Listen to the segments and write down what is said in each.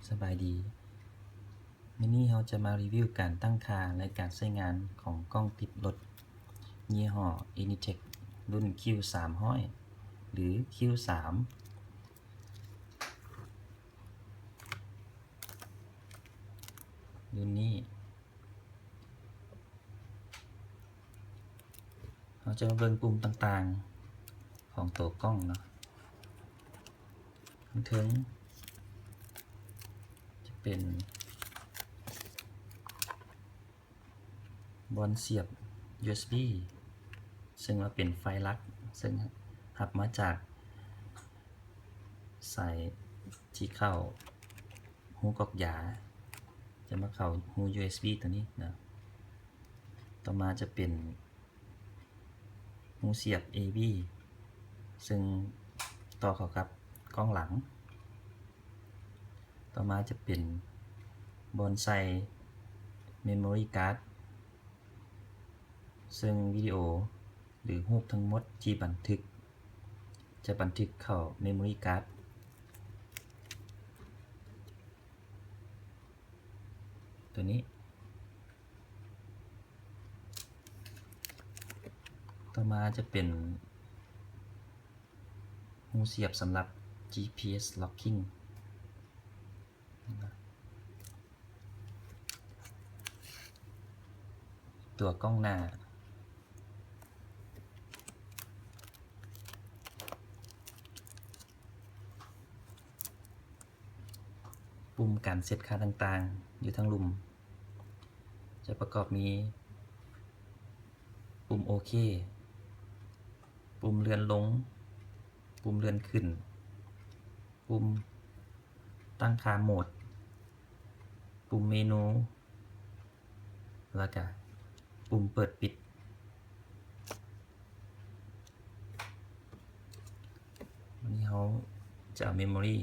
ສະບາຍດີ. ມື້ນີ້ເຮົາຈະມາຣີວິວການຕັ້ງຄ່າ ແລະ ການໃຊ້ງານຂອງກ້ອງຕິດລົດຍີ່ຫໍ້ Anitech ລຸ້ນ ຄິວສາມຮ້ອຍ ຫຼື ຄິວສາມ ລຸ້ນນີ້. ເຮົາຈະມາເບິ່ງປຸ່ມຕ່າງໆຂອງໂຕກ້ອງເນາະ. ທາງເທິງຈະເປັນບ່ອນສຽບ ຢູເອັສບີ ເຊິ່ງວ່າເປັນໄຟຫຼັກ ເຊິ່ງຮັບມາຈາກສາຍທີ່ເຂົ້າຮູກອກຢາ ຈະມາເຂົ້າຮູ ຢູເອັສບີ ໂຕນີ້ນະ. ຕໍ່ມາຈະເປັນຮູສຽບ ເອວີ ເຊິ່ງຕໍ່ເຂົ້າກັບກ້ອງຫຼັງ. ຕໍ່ມາຈະເປັນບ່ອນໃສ່ memory card ເຊິ່ງວິດີໂອ ຫຼື ຮູບທັງໝົດທີ່ບັນທຶກ ຈະບັນທຶກເຂົ້າ memory card ໂຕນີ້. ຕໍ່ມາຈະເປັນຮູສຽບສຳລັບ ຈີພີເອັສ locking ຕົວກ້ອງໜ້າ. ປຸ່ມການເຊັດຄ່າຕ່າງໆ ຢູ່ທາງລຸ່ມ ຈະປະກອບມີປຸ່ມໂອເຄ, ປຸ່ມເລື່ອນລົງ, ປຸ່ມເລື່ອນຂຶ້ນ, ປຸ່ມຕັ້ງຄ່າໂໝດ, ປຸ່ມເມນູ ແລ້ວກະປຸ່ມເປີດປິດ. ວັນນີ້ເຮົາຈະເອົາເມໂມຣີ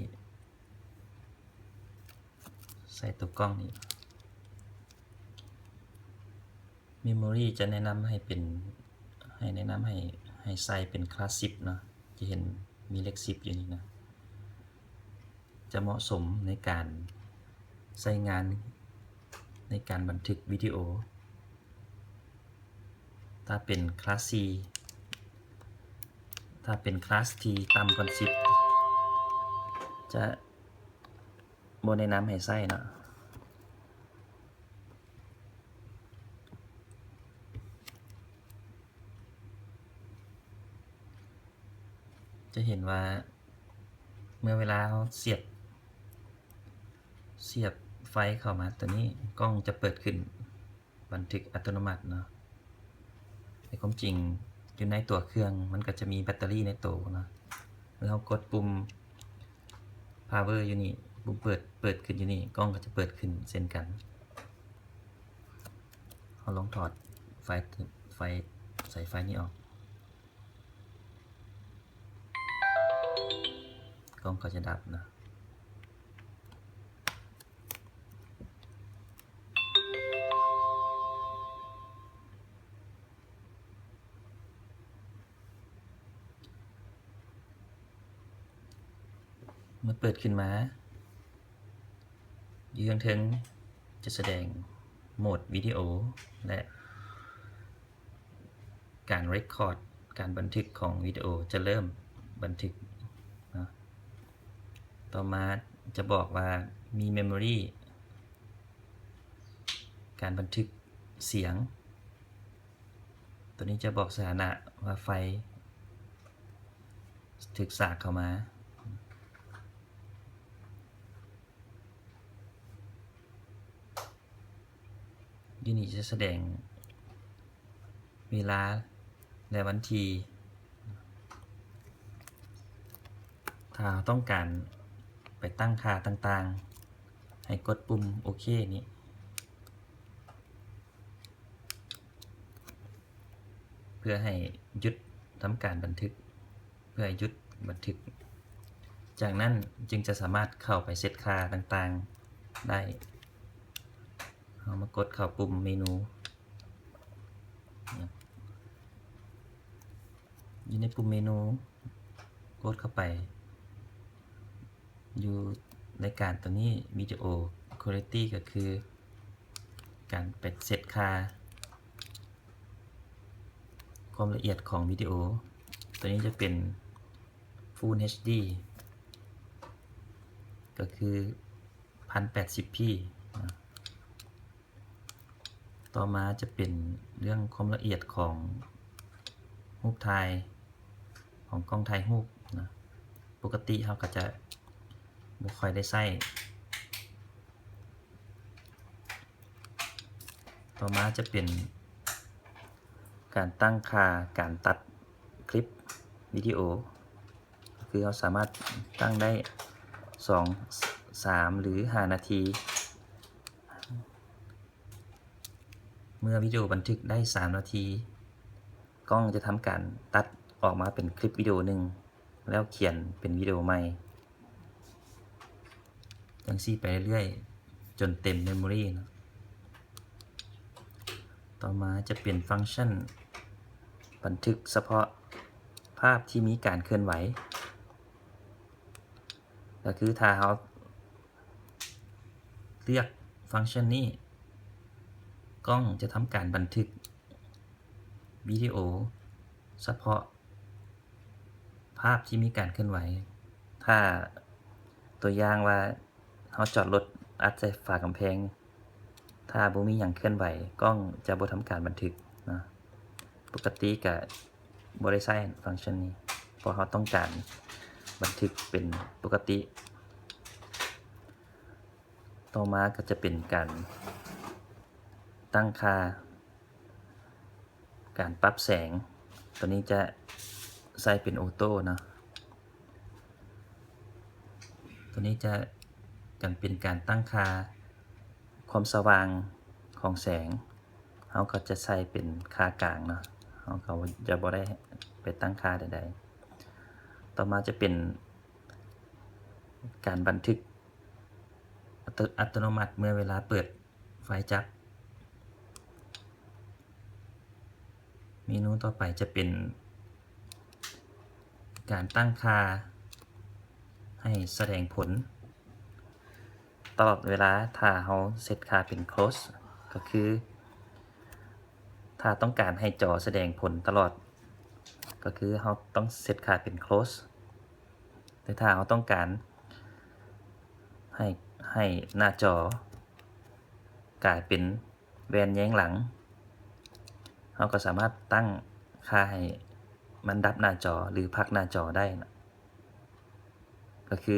ໃສ່ຕົວກ້ອງນີ້. ເມໂມຣີຈະແນະນຳໃຫ້ເປັນ ໃຫ້ແນະນຳໃຫ້ ໃຫ້ໃສ່ເປັນຄລາສສິບເນາະ, ຈະເຫັນມີເລກສິບຢູ່ນີ້ນະ. ຈະເໝາະສົມໃນການໃຊ້ງານໃນການບັນທຶກວິດີໂອ. ຖ້າເປັນຄລາສສີ່ ຖ້າເປັນຄລາສທີ່ຕ່ຳກວ່າສິບ ຈະບໍ່ແນະນຳໃຫ້ໃຊ້ເນາະ. ຈະເຫັນວ່າເມື່ອເວລາເຮົາສຽບ ສຽບໄຟເຂົ້າມາຕົວນີ້ ກ້ອງຈະເປີດຂຶ້ນ ບັນທຶກອັດຕະໂນມັດເນາະ. ໃນຄວາມຈິງຢູ່ໃນຕົວເຄື່ອງມັນກໍຈະມີແບັດເຕີຣີໃນໂຕເນາະ. ເມື່ອເຮົາກົດປຸ່ມພາວເວີຢູ່ນີ້ ປຸ່ມເປີດ ເປີດຂຶ້ນຢູ່ນີ້ ກ້ອງກໍຈະເປີດຂຶ້ນເຊັ່ນກັນ. ເຮົາລອງຖອດໄຟ ໄຟ ສາຍໄຟນີ້ອອກ. ກ້ອງກໍຈະດັບນະ. ເມື່ອເປີດຂຶ້ນມາ ຢູ່ເທິງໆ ຈະສະແດງໂໝດວິດີໂອ ແລະ ການເຣັກຄອດ ການບັນທຶກຂອງວິດີໂອຈະເລີ່ມບັນທຶກເນາະ. ຕໍ່ມາຈະບອກວ່າມີເມໂມຣີ ການບັນທຶກສຽງ. ຕົວນີ້ຈະບອກສະຖານະວ່າໄຟຖືກສາກເຂົ້າມາ. ຢູ່ນີ້ຈະສະແດງເວລາ ແລະ ວັນທີ. ຖ້າເຮົາຕ້ອງການໄປຕັ້ງຄ່າຕ່າງໆ ໃຫ້ກົດປຸ່ມໂອເຄນີ້ ເພື່ອໃຫ້ຢຸດທຳການບັນທຶກ. ເພື່ອໃຫ້ຢຸດບັນທຶກ. ຈາກນັ້ນຈຶ່ງຈະສາມາດເຂົ້າໄປເຊັດຄ່າຕ່າງໆໄດ້. ເຮົາມາກົດເຂົ້າປຸ່ມເມນູ. ຢູ່ໃນປຸ່ມເມນູ ກົດເຂົ້າໄປ ຢູ່ ລາຍການໂຕນີ້ ວິດີໂອ Quality ກໍຄືການໄປເຊັດຄ່າຄວາມລະອຽດຂອງວິດີໂອ. ໂຕນີ້ຈະເປັນ Full ເອັດດີ ກໍຄື ໜຶ່ງພັນແປດສິບ P ນະ. ຕໍ່ມາຈະເປັນເລື່ອງຄວາມລະອຽດຂອງຮູບຖ່າຍ ຂອງກ້ອງຖ່າຍຮູບນະ. ປົກກະຕິເຮົາກໍຈະບໍ່ຄ່ອຍໄດ້ໃຊ້. ຕໍ່ມາຈະເປັນການຕັ້ງຄ່າການຕັດຄລິບວິດີໂອ. ຄືເຮົາສາມາດຕັ້ງໄດ້ສອງ ສາມ ຫຼື ຫ້ານາທີ. ເມື່ອວິດີໂອບັນທຶກໄດ້ສາມນາທີ, ກ້ອງຈະທຳການຕັດອອກມາເປັນຄລິບວິດີໂອໜຶ່ງ ແລ້ວຂຽນເປັນວິດີໂອໃໝ່ ຈັ່ງຊີ້ໄປເລື້ອຍໆ ຈົນເຕັມເມມໂມຣີເນາະ. ຕໍ່ມາຈະເປັນຟັງຊັນບັນທຶກສະເພາະພາບທີ່ມີການເຄື່ອນໄຫວ. ກໍຄືຖ້າເຮົາເລືອກຟັງຊັນນີ້, ກ້ອງຈະທຳການບັນທຶກວິດີໂອສະເພາະພາບທີ່ມີການເຄື່ອນໄຫວ. ຖ້າຕົວຢ່າງວ່າ ເຮົາຈອດລົດອັດໃສ່ຝາກຳແພງ, ຖ້າບໍ່ມີຫຍັງເຄື່ອນໄຫວ, ກ້ອງຈະບໍ່ທຳການບັນທຶກເນາະ. ປົກກະຕິກະບໍ່ໄດ້ໃຊ້ຟັງຊັນນີ້ ເພາະເຮົາຕ້ອງການບັນທຶກເປັນປົກກະຕິ. ຕໍ່ມາກໍຈະເປັນການຕັ້ງຄ່າ ການປັບແສງ, ຕົວນີ້ຈະໃສ່ເປັນໂອໂຕ້ເນາະ. ຕົວນີ້ຈະ ການ ເປັນການຕັ້ງຄ່າຄວາມສະຫວ່າງຂອງແສງ, ເຮົາກໍຈະໃສ່ເປັນຄ່າກາງເນາະ, ເຮົາກໍຈະບໍ່ໄດ້ໄປຕັ້ງຄ່າໃດໆ. ຕໍ່ມາຈະເປັນການບັນທຶກອັດຕະ ອັດຕະໂນມັດເມື່ອເວລາເປີດ ໄຟຈັກ. ເມນູຕໍ່ໄປຈະເປັນການຕັ້ງຄ່າໃຫ້ສະແດງຜົນຕະຫຼອດເວລາ ຖ້າເຮົາເຊັດຄ່າເປັນ close ກໍຄື ຖ້າຕ້ອງການໃຫ້ຈໍສະແດງຜົນຕະຫຼອດ ກໍຄືເຮົາຕ້ອງເຊັດຄ່າເປັນ close. ແຕ່ຖ້າເຮົາຕ້ອງການໃຫ້ ໃຫ້ໜ້າຈໍກາຍເປັນແວ່ນແຍງຫຼັງ, ເຮົາກໍສາມາດຕັ້ງຄ່າໃຫ້ມັນດັບໜ້າຈໍ ຫຼື ພັກໜ້າຈໍໄດ້ນະ. ກໍຄື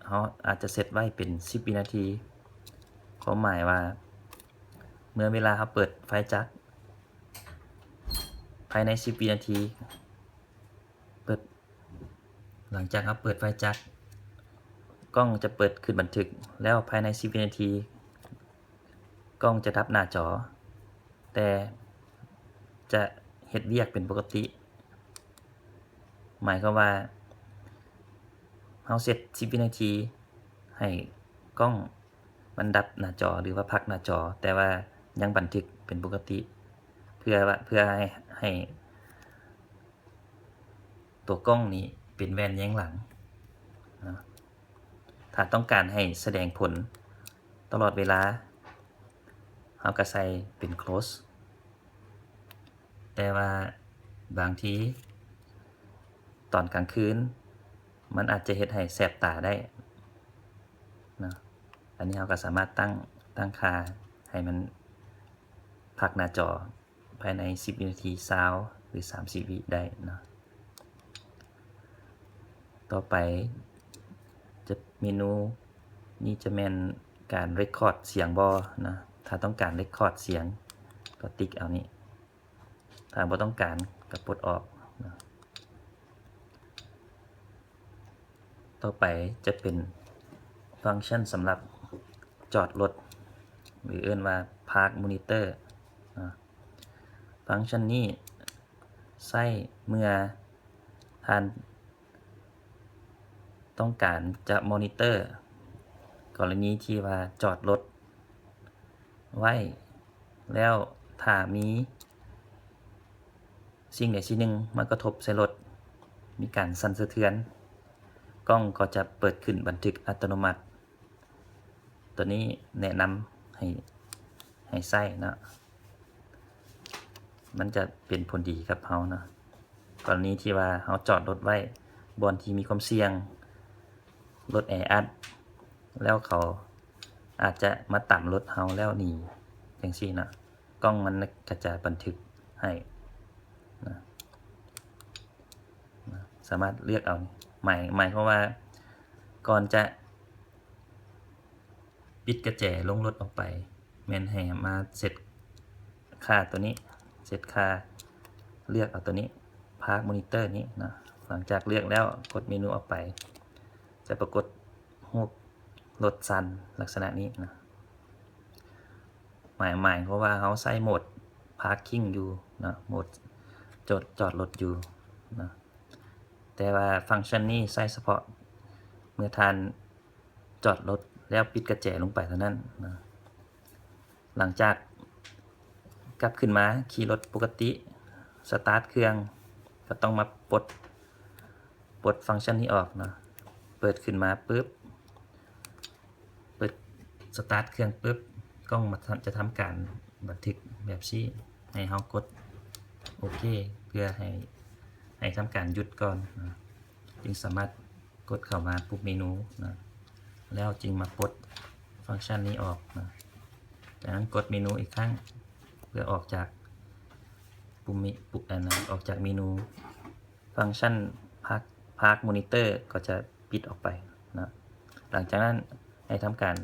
ເຮົາອາດຈະເຊັດໄວ້ເປັນສິບວິນາທີ, ຄວາມໝາຍວ່າ ເມື່ອເວລາເຮົາເປີດໄຟຈັກ ພາຍໃນສິບວິນາທີ ເປີດ ຫຼັງຈາກເຮົາເປີດໄຟຈັກ, ກ້ອງຈະເປີດຂຶ້ນບັນທຶກ, ແລ້ວພາຍໃນສິບວິນາທີ ກ້ອງຈະດັບໜ້າຈໍ, ແຕ່ຈະເຮັດວຽກເປັນປົກກະຕິ. ໝາຍຄວາມວ່າ ເຮົາເຊັດສິບວິນາທີໃຫ້ກ້ອງມັນດັບໜ້າຈໍ ຫຼືວ່າພັກໜ້າຈໍ, ແຕ່ວ່າຍັງບັນທຶກເປັນປົກກະຕິ ເພື່ອວ່າ ເພື່ອໃຫ້ ໃຫ້ ຕົວກ້ອງນີ້ເປັນແວ່ນແຍງຫຼັງເນາະ. ຖ້າຕ້ອງການໃຫ້ສະແດງຜົນຕະຫຼອດເວລາ, ເຮົາກໍໃສ່ເປັນ close. ແຕ່ວ່າບາງທີຕອນກາງຄືນ ມັນອາດຈະເຮັດໃຫ້ແສບຕາໄດ້ເນາະ. ອັນນີ້ເຮົາກໍສາມາດຕັ້ງ ຕັ້ງຄ່າໃຫ້ມັນພັກໜ້າຈໍ ພາຍໃນສິບວິນາທີ ຊາວ ຫຼື ສາມສິບວິໄດ້ເນາະ. ຕໍ່ໄປຈະ ເມນູນີ້ຈະແມ່ນການ record ສຽງບໍ່ນະ. ຖ້າຕ້ອງການ record ສຽງ ກໍຕິກເອົານີ້, ຖ້າບໍ່ຕ້ອງການກໍປົດອອກເນາະ. ຕໍ່ໄປຈະເປັນຟັງຊັນສຳລັບຈອດລົດ ຫຼື ເອີ້ນວ່າ Park Monitor ເນາະ. ຟັງຊັນນີ້ໃຊ້ເມື່ອທ່ານຕ້ອງການຈະ monitor ກໍລະນີທີ່ວ່າຈອດລົດໄວ້ ແລ້ວຖ້າມີສິ່ງໃດສິ່ງໜຶ່ງມາກະທົບໃສ່ລົດ, ມີການສັ່ນສະເທືອນ, ກ້ອງກໍຈະເປີດຂຶ້ນບັນທຶກອັດຕະໂນມັດ ຕົວນີ້ແນະນຳໃຫ້ ໃຫ້ໃຊ້ເນາະ ມັນຈະເປັນຜົນດີກັບເຮົາເນາະ. ກໍລະນີທີ່ວ່າເຮົາຈອດລົດໄວ້ບ່ອນທີ່ມີຄວາມສ່ຽງ ລົດແອອັດ ແລ້ວເຂົາອາດຈະມາຕຳລົດເຮົາແລ້ວໜີ ຈັ່ງຊີ້ເນາະ, ກ້ອງມັນກໍຈະບັນທຶກໃຫ້ນະ. ນະ ສາມາດເລືອກເອົາ ໝາຍ ໝາຍຄວາມວ່າ ກ່ອນຈະປິດກະແຈລົງລົດອອກໄປ ແມ່ນໃຫ້ມາເຊັດຄ່າຕົວນີ້ ເຊັດຄ່າ ເລືອກເອົາຕົວນີ້ ພາກມໍນິເຕີນີ້ເນາະ. ຫຼັງຈາກເລືອກແລ້ວ ກົດເມນູອອກໄປ ຈະປາກົດຮູບລົດສັ່ນລັກສະນະນີ້ນະ. ໝາຍ ໝາຍຄວາມວ່າເຮົາໃຊ້ໂໝດພາກກິ້ງຢູ່ເນາະ ໂໝດຈອດ ຈອດລົດຢູ່ເນາະ. ແຕ່ວ່າຟັງຊັນນີ້ໃຊ້ສະເພາະເມື່ອທ່ານຈອດລົດແລ້ວປິດກະແຈລົງໄປເທົ່ານັ້ນນະ. ຫຼັງຈາກກັບຂຶ້ນມາຂີ່ລົດປົກກະຕິ ສະຕາດເຄື່ອງ ກໍຕ້ອງມາປົດ ປົດຟັງຊັນນີ້ອອກເນາະ. ເປີດຂຶ້ນມາປຶບ ເປີດສະຕາດເຄື່ອງປຶບ ກ້ອງມັນຈະທຳການບັນທຶກແບບຊີ້ ໃຫ້ເຮົາກົດໂອເຄ ເພື່ອໃຫ້ ໃຫ້ທຳການຢຸດກ່ອນນະ. ຈຶ່ງສາມາດກົດເຂົ້າມາປຸ່ມເມນູນະ ແລ້ວຈຶ່ງມາປົດຟັງຊັນນີ້ອອກນະ. ຈາກນັ້ນກົດເມນູອີກຄັ້ງ ເພື່ອອອກຈາກປຸ່ມເມ ປຸ່ມ ອັນນະ ອອກຈາກເມນູ. ຟັງຊັນພາກ ພາກມໍນິເຕີກໍຈະປິດອອກໄປນະ. ຫຼັງຈາກນັ້ນໃຫ້ທຳການ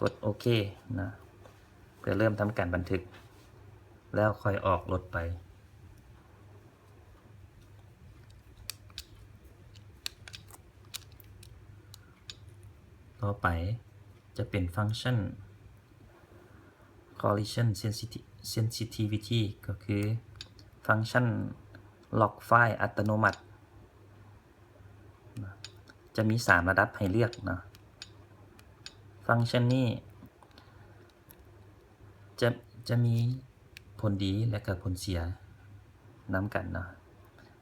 ກົດໂອເຄນະ ເພື່ອເລີ່ມທຳການບັນທຶກ ແລ້ວຄ່ອຍອອກລົດໄປ. ຕໍ່ໄປຈະເປັນຟັງຊັນ collision sensiti- sensitivity ກໍຄືຟັງຊັນລັອກໄຟລ໌ອັດຕະໂນມັດ ຈະມີສາມລະດັບໃຫ້ເລືອກເນາະ. ຟັງຊັນນີ້ຈະ ຈະມີຜົນດີ ແລະ ກໍຜົນເສຍນຳກັນເນາະ.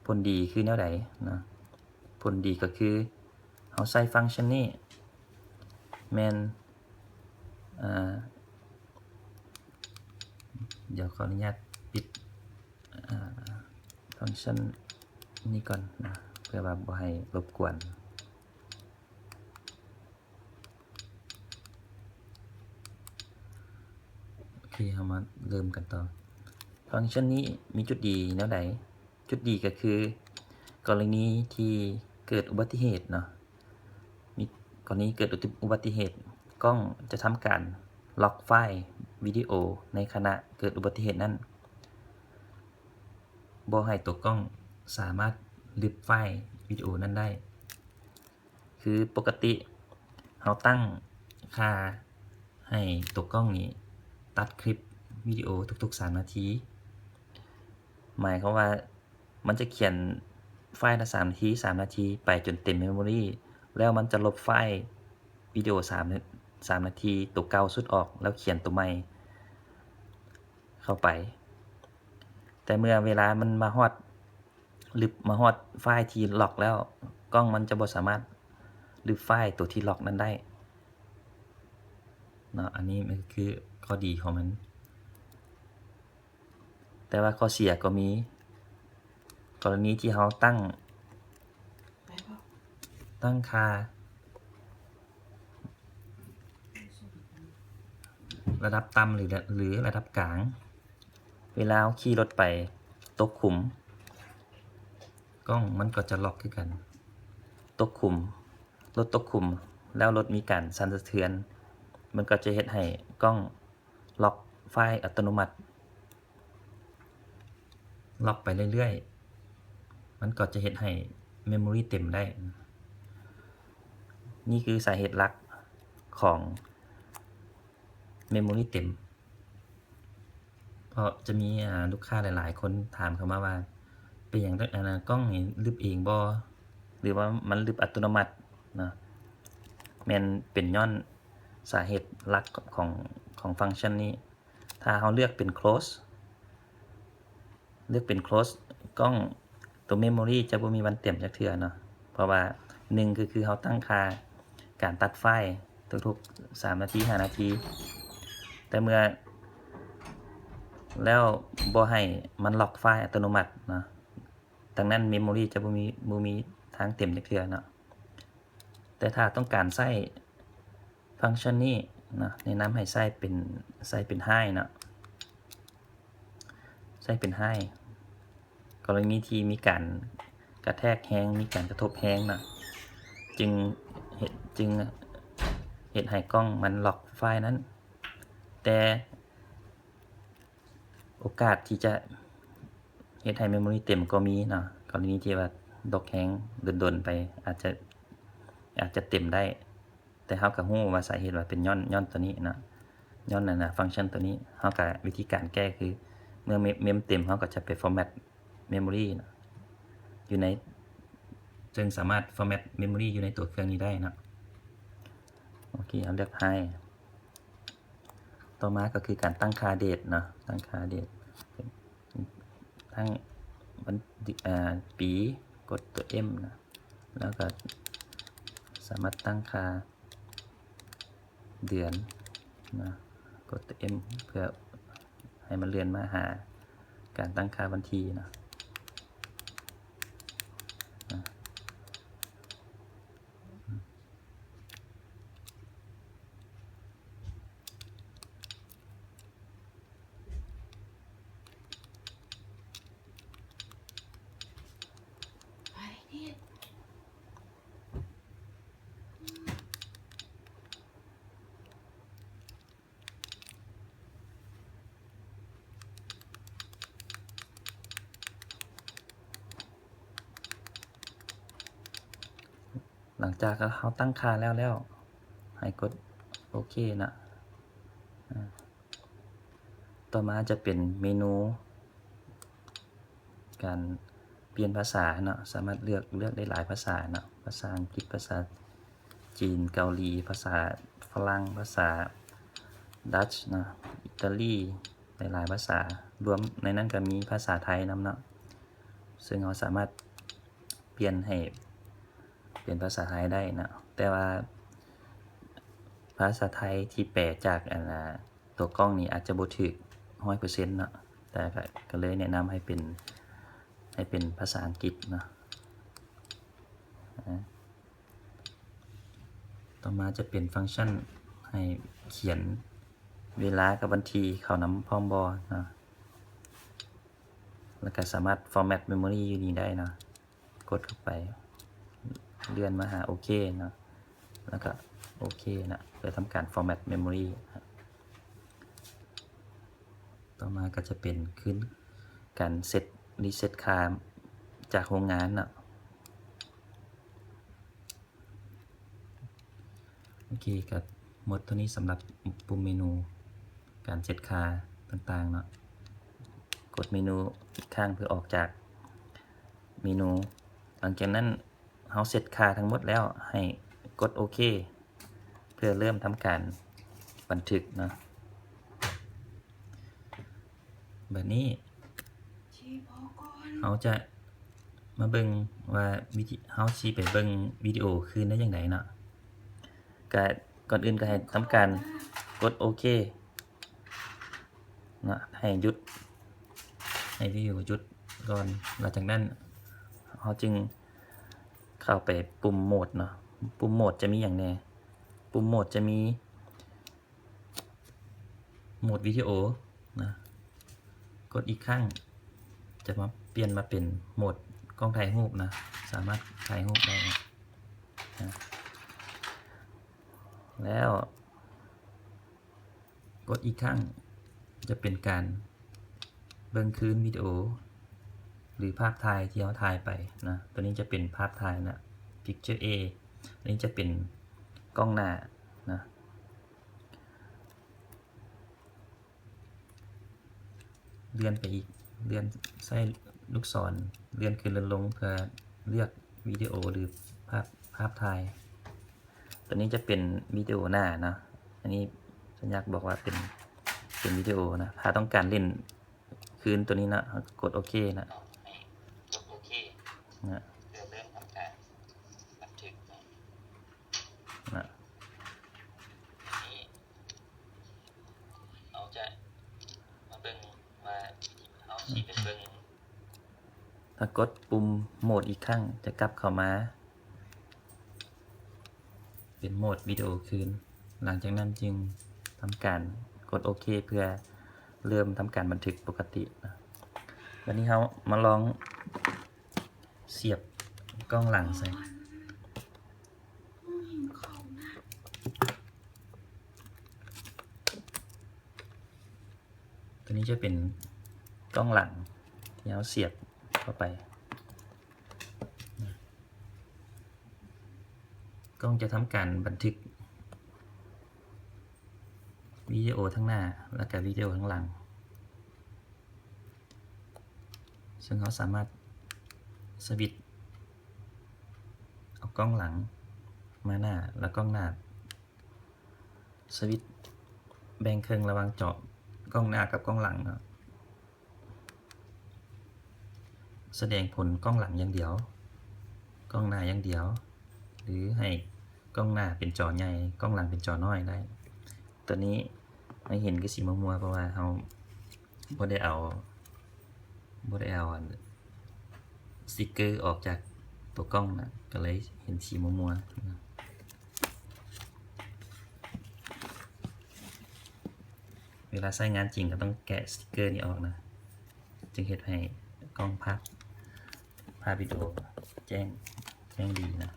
ຜົນດີຄືແນວໃດເນາະ? ຜົນດີກໍຄືເຮົາໃຊ້ຟັງຊັນນີ້ແມ່ນ ອ່າ ດຽວຂໍອະນຸຍາດປິດ ອ່າ ຟັງຊັນນີ້ກ່ອນນະ ເພື່ອວ່າບໍ່ໃຫ້ລົບກວນ. ໂອເຄ ເຮົາມາເລີ່ມກັນຕໍ່. ຟັງຊັນນີ້ມີຈຸດດີແນວໃດ? ຈຸດດີກໍຄື ກໍລະນີທີ່ເກີດອຸບັດຕິເຫດເນາະ ມີ ກໍລະນີເກີດອຸບັດຕິເຫດ ກ້ອງຈະທຳການລັອກໄຟລ໌ວິດີໂອໃນຂະນະເກີດອຸບັດຕິເຫດນັ້ນ ບໍ່ໃຫ້ຕົວກ້ອງສາມາດລຶບໄຟລ໌ວິດີໂອນັ້ນໄດ້. ຄືປົກກະຕິເຮົາຕັ້ງຄ່າໃຫ້ຕົວກ້ອງນີ້ຕັດຄລິບວິດີໂອທຸກໆສາມນາທີ ໝາຍຄວາມວ່າມັນຈະຂຽນໄຟລ໌ລະສາມນາທີ ສາມນາທີ ໄປຈົນເຕັມເມໂມຣີ ແລ້ວມັນຈະລົບໄຟລ໌ວິດີໂອສາມ ສາມນາທີໂຕເກົ່າສຸດອອກ ແລ້ວຂຽນໂຕໃໝ່ເຂົ້າໄປ. ແຕ່ເມື່ອເວລາມັນມາຮອດ ລຶບມາຮອດໄຟລ໌ທີ່ລັອກແລ້ວ ກ້ອງມັນຈະບໍ່ສາມາດລຶບໄຟລ໌ໂຕທີ່ລັອກນັ້ນໄດ້ເນາະ. ອັນນີ້ມັນຄືຂໍ້ດີຂອງມັນ ແຕ່ວ່າຂໍ້ເສຍກໍມີ ກໍລະນີທີ່ເຮົາຕັ້ງ ຕັ້ງຄ່າລະດັບຕ່ຳ ຫຼື ຫຼື ລະດັບກາງ ເວລາເຮົາຂີ່ລົດໄປຕົກຂຸມ ກ້ອງມັນກໍຈະລັອກຄືກັນ. ຕົກຂຸມ ລົດຕົກຂຸມ ແລ້ວລົດມີການສັ່ນສະເທືອນ ມັນກໍຈະເຮັດໃຫ້ກ້ອງລັອກໄຟລ໌ອັດຕະໂນມັດ ລັອກໄປເລື້ອຍໆ ມັນກໍຈະເຮັດໃຫ້ເມໂມຣີເຕັມໄດ້. ນີ້ຄືສາເຫດຫຼັກຂອງເມໂມຣີເຕັມ. ເພາະຈະມີ ອ່າ ລູກຄ້າຫຼາຍໆຄົນຖາມເຂົ້າມາວ່າ ເປັນຫຍັງ ອັນ ກ້ອງນີ້ລຶບເອງບໍ່ ຫຼືວ່າມັນລຶບອັດຕະໂນມັດເນາະ? ແມ່ນເປັນຍ້ອນສາເຫດຫຼັກຂອງ ຂອງຟັງຊັນນີ້. ຖ້າເຮົາເລືອກເປັນ close ເລືອກເປັນ close ກ້ອງ ຕົວ memory ຈະບໍ່ມີວັນເຕັມຈັກເທື່ອເນາະ ເພາະວ່າ ໜຶ່ງ ກໍຄືເຮົາຕັ້ງຄ່າການຕັດໄຟລ໌ ທຸກໆສາມນາທີ ຫ້ານາທີ ແຕ່ເມື່ອແລ້ວບໍ່ໃຫ້ມັນລັອກໄຟລ໌ອັດຕະໂນມັດເນາະ. ດັ່ງນັ້ນເມໂມຣີຈະບໍ່ມີ ບໍ່ມີທາງເຕັມຈັກເທື່ອເນາະ. ແຕ່ຖ້າຕ້ອງການໃຊ້ຟັງຊັນນີ້ເນາະ ແນະນຳໃຫ້ໃຊ້ເປັນ ໃຊ້ເປັນໄຮເນາະ ໃຊ້ເປັນໄຮ ກໍລະນີທີ່ມີການກະແທກແຮງ ມີການກະທົບແຮງເນາະ ຈຶ່ງເຮັດ ຈຶ່ງເຮັດໃຫ້ກ້ອງມັນລັອກໄຟລ໌ນັ້ນ. ແຕ່ ໂອກາດທີ່ຈະເຮັດໃຫ້ເມໂມຣີເຕັມກໍມີເນາະ ກໍລະນີທີ່ວ່າດັອກແຮງດົນໆໄປ ອາດຈະ ອາດຈະເຕັມໄດ້. ແຕ່ເຮົາກໍຮູ້ວ່າສາເຫດວ່າເປັນຍ້ອນ ຍ້ອນຕົວນີ້ເນາະ ຍ້ອນອັນນ່າ ຟັງຊັນຕົວນີ້. ເຮົາກໍ ວິທີການແກ້ຄື ເມື່ອເມ- ເມມເຕັມ ເຮົາກໍຈະໄປຟໍແມັດເມໂມຣີເນາະ ຢູ່ໃນ ເຊິ່ງສາມາດຟໍແມັດເມໂມຣີຢູ່ໃນຕົວເຄື່ອງນີ້ໄດ້ເນາະ. ໂອເຄ ເຮົາເລືອກໄຮ. ຕໍ່ມາກໍຄືການຕັ້ງຄ່າເດດເນາະ ຕັ້ງຄ່າເດດ ຕັ້ງວັນ ເອີ ປີ ກົດຕົວເອັມເນາະ ແລ້ວກໍສາມາດຕັ້ງຄ່າເດືອນເນາະ ກົດຕົວເອັມ ເພື່ອໃຫ້ມັນເລື່ອນມາຫາການຕັ້ງຄ່າວັນທີເນາະ. ຫຼັງຈາກເຮົາຕັ້ງຄ່າແລ້ວແລ້ວ ໃຫ້ກົດໂອເຄເນາະ. ອາ ຕໍ່ມາຈະເປັນເມນູການປ່ຽນພາສາເນາະ ສາມາດເລືອກ ເລືອກໄດ້ຫຼາຍພາສາເນາະ ພາສາອັງກິດ ພາສາຈີນ ເກົາຫຼີ ພາສາຝຣັ່ງ ພາສາດັດເນາະ ອີຕາລີ ຫຼາຍໆພາສາ ລວມໃນນັ້ນກໍມີພາສາໄທນຳເນາະ ເຊິ່ງເຮົາສາມາດປ່ຽນໃຫ້ເປັນພາສາໄທໄດ້ເນາະ. ແຕ່ວ່າພາສາໄທທີ່ແປຈາກອັນນ່າ ຕົວກ້ອງນີ້ອາດຈະບໍ່ຖືກຮ້ອຍເປີເຊັນເນາະ ແຕ່ກໍ ກໍເລີຍແນະນຳໃຫ້ເປັນ ໃຫ້ເປັນພາສາອັງກິດເນາະ. ອາ ຕໍ່ມາຈະເປັນຟັງຊັນໃຫ້ຂຽນເວລາກັບວັນທີເຂົ້ານຳພ້ອມບໍ່ເນາະ ແລ້ວກໍສາມາດຟໍແມັດເມໂມຣີຢູ່ນີ້ໄດ້ເນາະ. ກົດເຂົ້າໄປ ເລື່ອນມາຫາໂອເຄເນາະ ແລ້ວກໍໂອເຄເນາະ ເພື່ອທຳການຟໍແມັດເມໂມຣີ. ຕໍ່ມາກໍຈະເປັນຄືນການເຊັດ ຣີເຊັດຄ່າຈາກໂຮງງານເນາະ. ໂອເຄ ກໍໝົດເທົ່ານີ້ສຳລັບປຸ່ມເມນູການເຊັດຄ່າຕ່າງໆເນາະ. ກົດເມນູອີກຄັ້ງເພື່ອອອກຈາກເມນູ. ຫຼັງຈາກນັ້ນເຮົາເຊັດຄ່າທັງໝົດແລ້ວ ໃຫ້ກົດໂອເຄ ເພື່ອເລີ່ມທຳການບັນທຶກເນາະ. ບາດນີ້ເຮົາຈະມາເບິ່ງວ່າວິທີ ເຮົາຊິໄປເບິ່ງວິດີໂອຄືນໄດ້ຈັ່ງໃດເນາະ. ກະກ່ອນອື່ນກໍໃຫ້ທຳການກົດໂອເຄເນາະ ໃຫ້ຢຸດ ໃຫ້ວິດີໂອຢຸດກ່ອນ. ຫຼັງຈາກນັ້ນເຮົາຈຶ່ງເຂົ້າໄປປຸ່ມໂໝດເນາະ. ປຸ່ມໂໝດຈະມີຫຍັງແດ່? ປຸ່ມໂໝດຈະມີ ໂໝດວິດີໂອນະ ກົດອີກຄັ້ງ ຈະມາປ່ຽນມາເປັນໂໝດກ້ອງຖ່າຍຮູບນະ ສາມາດຖ່າຍຮູບໄດ້ນະ. ແລ້ວກົດອີກຄັ້ງ ຈະເປັນການເບິ່ງຄືນວິດີໂອ ຫຼື ພາບຖ່າຍທີ່ເຮົາຖ່າຍໄປນະ. ຕົວນີ້ຈະເປັນພາບຖ່າຍນະ picture A. ອັນນີ້ຈະເປັນກ້ອງໜ້ານະ. ເລື່ອນໄປອີກ ເລື່ອນ ໃຊ້ລູກສອນເລື່ອນຂຶ້ນເລື່ອນລົງ ເພື່ອເລືອກວິດີໂອ ຫຼື ພາບ ພາບຖ່າຍ. ຕົວນີ້ຈະເປັນວິດີໂອໜ້າເນາະ. ອັນນີ້ສັນຍາກບອກວ່າເປັນ ເປັນວິດີໂອນະ. ຖ້າຕ້ອງການຫຼິ້ນຄືນຕົວນີ້ນະ ເຮົາກໍກົດໂອເຄນະ. ນະ ເພື່ອເລີ່ມທຳການບັນທຶກນະ. ນະ ເ ກົດປຸ່ມໂໝດອີກຄັ້ງ ຈະກັບເຂົ້າມາເປັນໂໝດວິດີໂອຄືນ. ຫຼັງຈາກນັ້ນຈຶ່ງທຳການກົດໂອເຄ ເພື່ອເລີ່ມທຳການບັນທຶກປົກກະຕິ. ບັດນີ້ເຮົາມາລອງສຽບກ້ອງຫຼັງໃສ່. ຕົວນີ້ຈະເປັນກ້ອງຫຼັງທີ່ເຮົາສຽບເຂົ້າໄປ. ກ້ອງຈະທຳການບັນທຶກວິດີໂອທາງໜ້າ ແລະກະວິດີໂອທາງຫຼັງ. ເຊິ່ງເຮົາສາມາດສະວິດເອົາກ້ອງຫຼັງມາໜ້າ ແລະກ້ອງໜ້າ ສະວິດແບ່ງເຄິ່ງລະຫວ່າງຈໍກ້ອງໜ້າກັບກ້ອງຫຼັງເນາະ, ສະແດງຜົນກ້ອງຫຼັງຢ່າງດຽວ, ກ້ອງໜ້າຢ່າງດຽວ ຫຼືໃຫ້ກ້ອງໜ້າເປັນຈໍໃຫຍ່ ກ້ອງຫຼັງເປັນຈໍນ້ອຍໄດ້. ຕົວນີ້ໃຫ້ເຫັນຄືຊິມົວໆ ເພາະວ່າເຮົາບໍ່ໄດ້ເອົາ ບໍ່ໄດ້ເອົາອັນສະຕິກເກີອອກຈາກຕົວກ້ອງນະ ກໍເລີຍເຫັນສີມົວໆ. ເວລາໃຊ້ງານຈິງກໍຕ້ອງແກະສະຕິກເກີນີ້ອອກນະ ຈຶ່ງເຮັດໃຫ້ກ້ອງພາບ ພາບວິດີໂອແຈ້ງ ແຈ້ງດີນະ.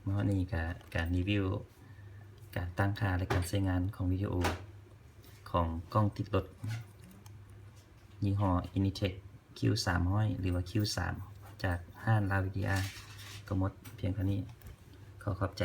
ມາຮອດນີ້ກະການຣີວິວການຕັ້ງຄ່າ ແລະການໃຊ້ງານຂອງວິດີໂອຂອງກ້ອງຕິດລົດຍີ່ຫໍ້ Initech ຄິວສາມຮ້ອຍ ຫຼືວ່າ ຄິວສາມ ຈາກຮ້ານລາວວິທະຍາ ກໍໝົດພຽງເທົ່ານີ້. ຂໍຂອບໃຈ.